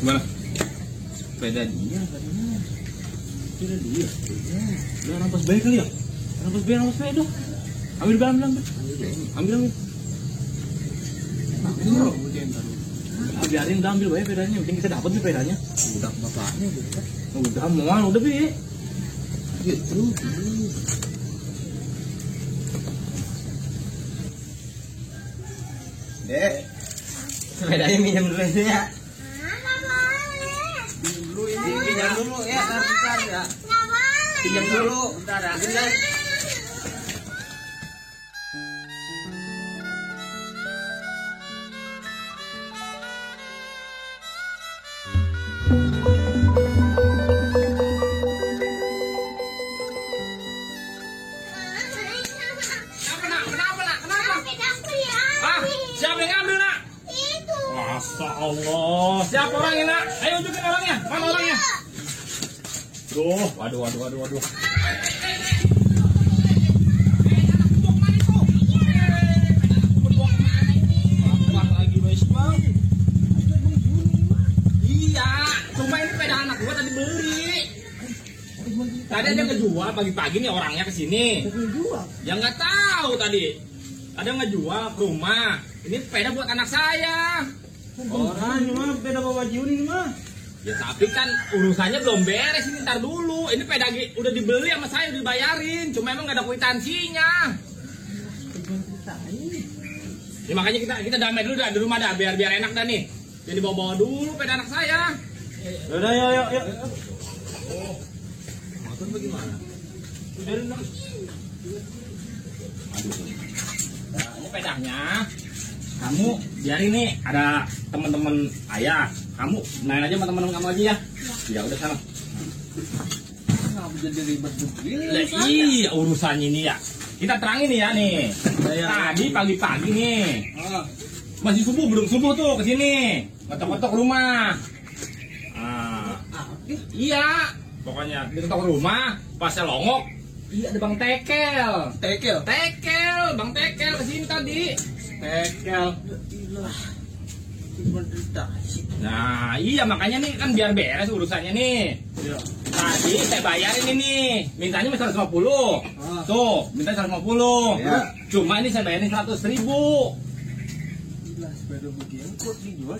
Gimana? Sepeda dia katanya. Sepeda dia. Udah rampas bayi kali ya? Rampas bayi, rampas sepeda. Ambil bilang. Ambil. Biarin udah ambil bayi sepedanya, penting kita dapat nih sepedanya. Udah bapaknya udah mau udah bi. Gitu. Dek, sepedanya minjem dulu ya. Pinjam dulu ya, bentar ya. Pinjam dulu, bentar ya. Bentar. Masya Allah, siapa orangnya nak? Ayo tunjukin orangnya, mana orangnya? Waduh. Iya, cuma ini sepeda anak gua tadi beli. Tadi ada ngejual pagi-pagi nih orangnya kesini. Ya nggak tahu tadi. Ada ngejual ke rumah. Ini sepeda buat anak saya. Orang ini mah sepeda bawa Jiun ini mah. Ya tapi kan urusannya belum beres ini, ntar dulu. Ini sepeda udah dibeli sama saya, udah dibayarin. Cuma emang gak ada kwitansinya. Ya makanya kita damai dulu dah di rumah dah, biar enak dah nih. Jadi bawa dulu sepeda anak saya. Udah yuk. Oh, motor bagaimana? Udah dulu. Nah, ini sepedanya. Kamu biarin nih, ada teman-teman ayah. Kamu main aja sama teman-teman kamu aja ya. Ya udah sana. Kenapa jadi ribet begini? Iya urusannya ini ya. Kita terangin nih ya nih. Tadi pagi-pagi nih. Masih subuh, belum subuh tuh kesini. Ngetok-ngetok rumah. Iya. Pokoknya ngetok rumah, pas saya longok. Iya ada Bang Tekel. Bang Tekel kesini tadi. Tekel. Nah iya makanya nih kan biar beres urusannya nih. Tadi saya bayarin ini. Mintanya 150. Tuh minta 150 ya. Cuma ini saya bayarin 100.000.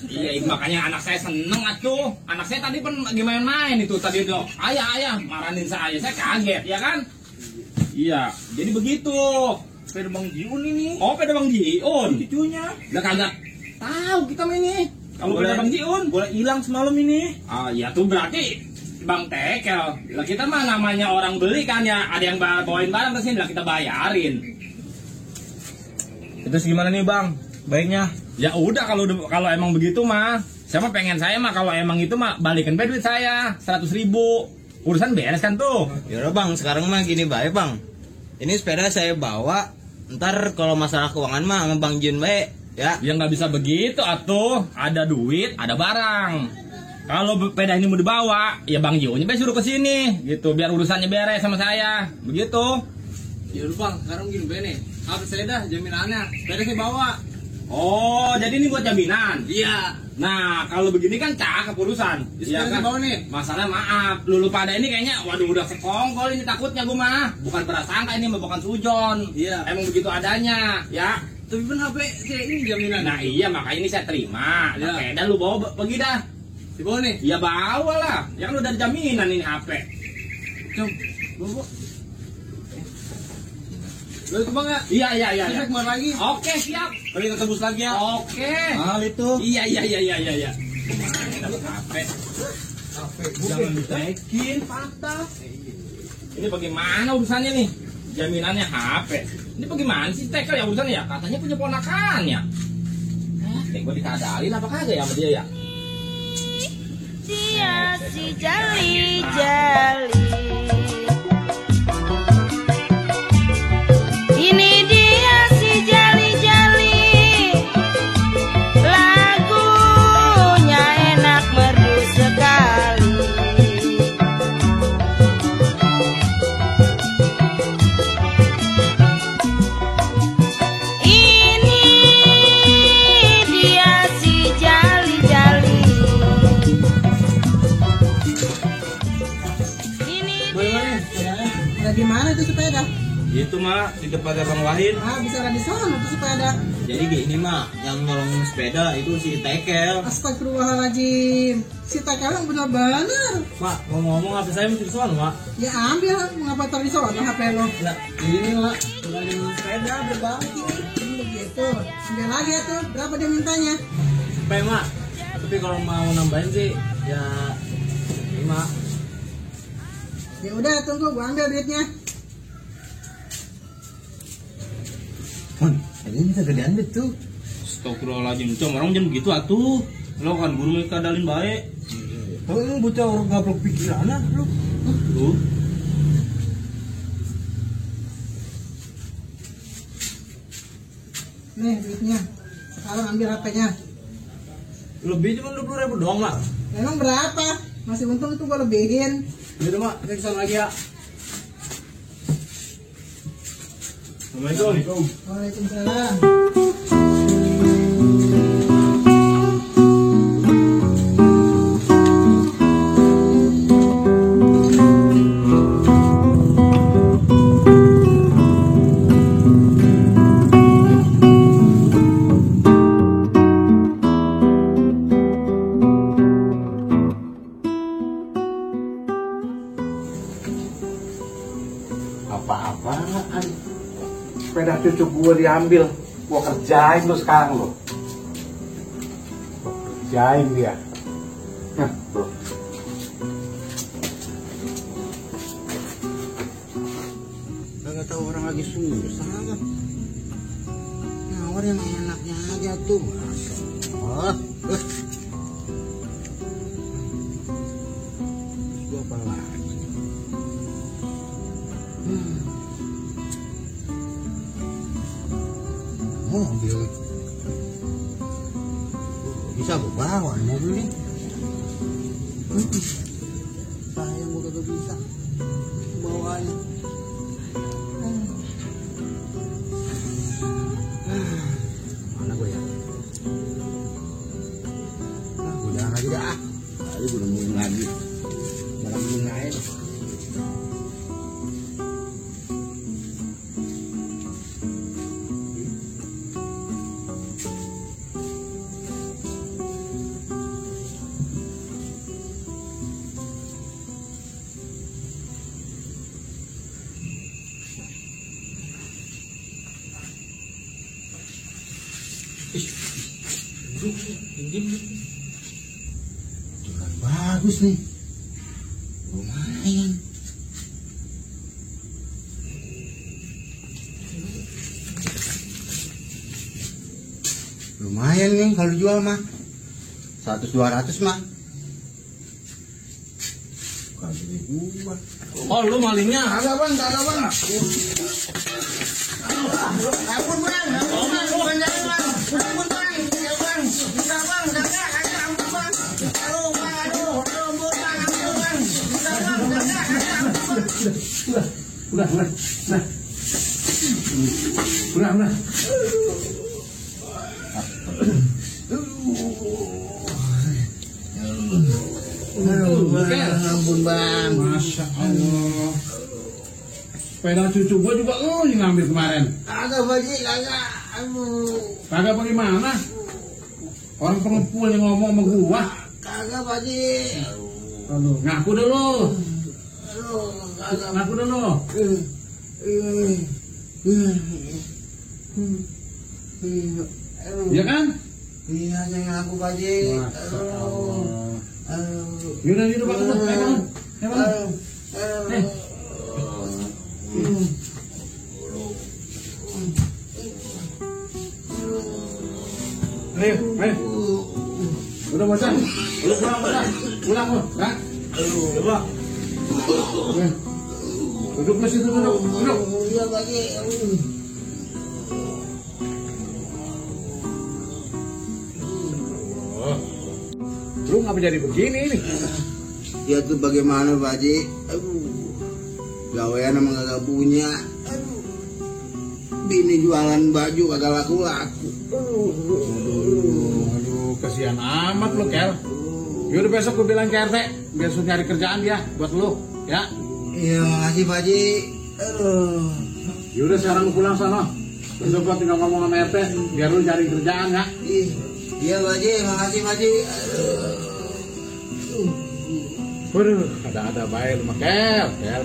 Iya makanya anak saya seneng atuh. Anak saya tadi pun lagi main-main itu tadi tuh. Ayah marahin saya kaget ya kan. Iya jadi begitu. Sepeda Bang Jiun ini. Oh, sepeda Bang Jiun. Cucunya. Udah kagak tahu kita ini. Kalau sepeda Bang Jiun boleh hilang semalam ini. Ah, ya tuh berarti Bang Tekel. Lah kita mah namanya orang beli kan ya, ada yang bawain barang ke sini lah kita bayarin. Terus gimana nih, Bang? Baiknya? Ya udah kalau emang begitu mah. Siapa pengen saya mah kalau emang itu mah balikin duit saya 100.000. Urusan beres kan tuh. Ya udah Bang, sekarang mah gini baik Bang. Ini sepeda saya bawa. Ntar kalau masalah keuangan mah sama Bang Jun baik ya. Ya nggak bisa begitu atuh. Ada duit, ada barang. Kalau sepeda ini mau dibawa, ya Bang Junnya suruh ke sini gitu biar urusannya beres sama saya. Begitu. Ya udah Bang, sekarang gini nih. Apa saya dah jaminannya? Sepeda saya bawa. Oh, jadi ini buat jaminan? Iya. Nah, kalau begini kan cakep urusan. Iya kan? Bawa nih. Masalah maaf, lulu pada ini kayaknya, waduh udah sekongkol ini takutnya gue mah. Bukan prasangka ini, bukan sujon. Iya. Emang begitu adanya, ya. Tapi kan HP saya ini jaminan. Nah iya, makanya ini saya terima. Nah, sepeda lu bawa pergi dah. Dibawa nih? Ya bawa lah. Ya kan udah ada jaminan ini HP. Coba, bawa. Lo itu Bang ya? Iya. Saya keluar lagi. Oke, siap. Balik ke tebus lagi ya. Oke. Mahal itu. Iya. Dapat HP. Jangan ditekin, patah. Ini bagaimana urusannya nih? Jaminannya HP. Ini bagaimana sih Tekel ya urusannya ya? Katanya punya ponakannya. Gue dikadalin apa kagak ya sama dia ya? Dia si jali. Ini dia si jali. Lagunya enak merdu sekali. Ini dia si jali. di mana itu sepeda? Itu mak di depan Bang Wahid. Ah, bisa ada di sana tuh sepeda. Jadi gini mak, yang nolongin sepeda itu si Tekel. Astagfirullahaladzim, si Tekel yang benar-benar. Mak, ngomong-ngomong HP saya masih di sono mak. Ya ambil, mengapa taruh di sana HP lo? Nah, ini mak, tinggalin sepeda berbagi. Begitu, ambil lagi itu, berapa dia mintanya? Sampai mak, tapi kalau mau nambahin sih ya 5. Ya udah, tunggu, gua ambil duitnya. Man, ini bisa gedean betul. Astagfirullahaladzim, Cong, orang jangan begitu atuh. Lo kan guru mereka dalin baik. Tapi ini bocah orang gablok pikiran lu. Lu Nih duitnya, sekarang ambil HP-nya. Lebih cuma 20.000 doang mak. Emang berapa? Masih untung itu gua lebihin. Yaudah mak, saya kesana lagi ya. Assalamualaikum. Waalaikumsalam. Apa-apaan? Sepeda cucu gue diambil, gue kerjain lo sekarang lo. Kerjain dia. Nah, bro. Nggak tahu orang lagi susah kan. Nawar yang enaknya aja tuh. Oh, Gua apa lagi? Mobil bisa gue bawa mobil ini. Sayang gue kagak bisa bawanya. Mana gue ya? Gue jangan lagi dah. Tadi gue nemuin lagi. Barang gunain. Jalan bagus nih, lumayan. Lumayan nih kalau jual mah 100-200 mah. Kagak gua. oh lu malingnya. Kagak bang, kagak bang. Ampun bang, ampun bang, bukan jalan bang. Ampun bang, ya bang. Bisa bang, kagak, ampun bang. Aduh bang, aduh ampun bang, ampun bang. Bisa bang, kagak, ampun bang. Udah. Nah. Udah. Ampun bang. Masya Allah. Sepeda cucu gua juga lu yang ngambil kemarin. Kagak baji, kagak. Aduh. Kagak bagaimana? Orang pengepul yang ngomong sama gua. Kagak baji. Aduh, ngaku dulu. Aduh, kagak. Ngaku dulu. Iya kan? Iya, saya ngaku baji. Masya Allah. Aduh. Yaudah, bangun tuh. Ayo bangun. Nih. Ayo. Udah bocah. Udah pulang lu, kan? Coba. Duduk di situ, duduk. Iya baji. Lu ngapa jadi begini nih? Ya tuh bagaimana Pak Haji? Aduh, gawean emang kagak punya. Aduh, bini jualan baju kagak laku-laku. Aduh, kasihan amat lu, Kel. Yaudah besok gue bilang ke RT, biar suruh nyari kerjaan dia buat lu, ya. Iya makasih Pak Haji. Aduh. Yaudah sekarang lu pulang sana. Besok gua tinggal ngomong sama RT biar lu cari kerjaan ya. Iya Pak Haji, makasih Pak Haji. Waduh, ada baik lu mah Kel.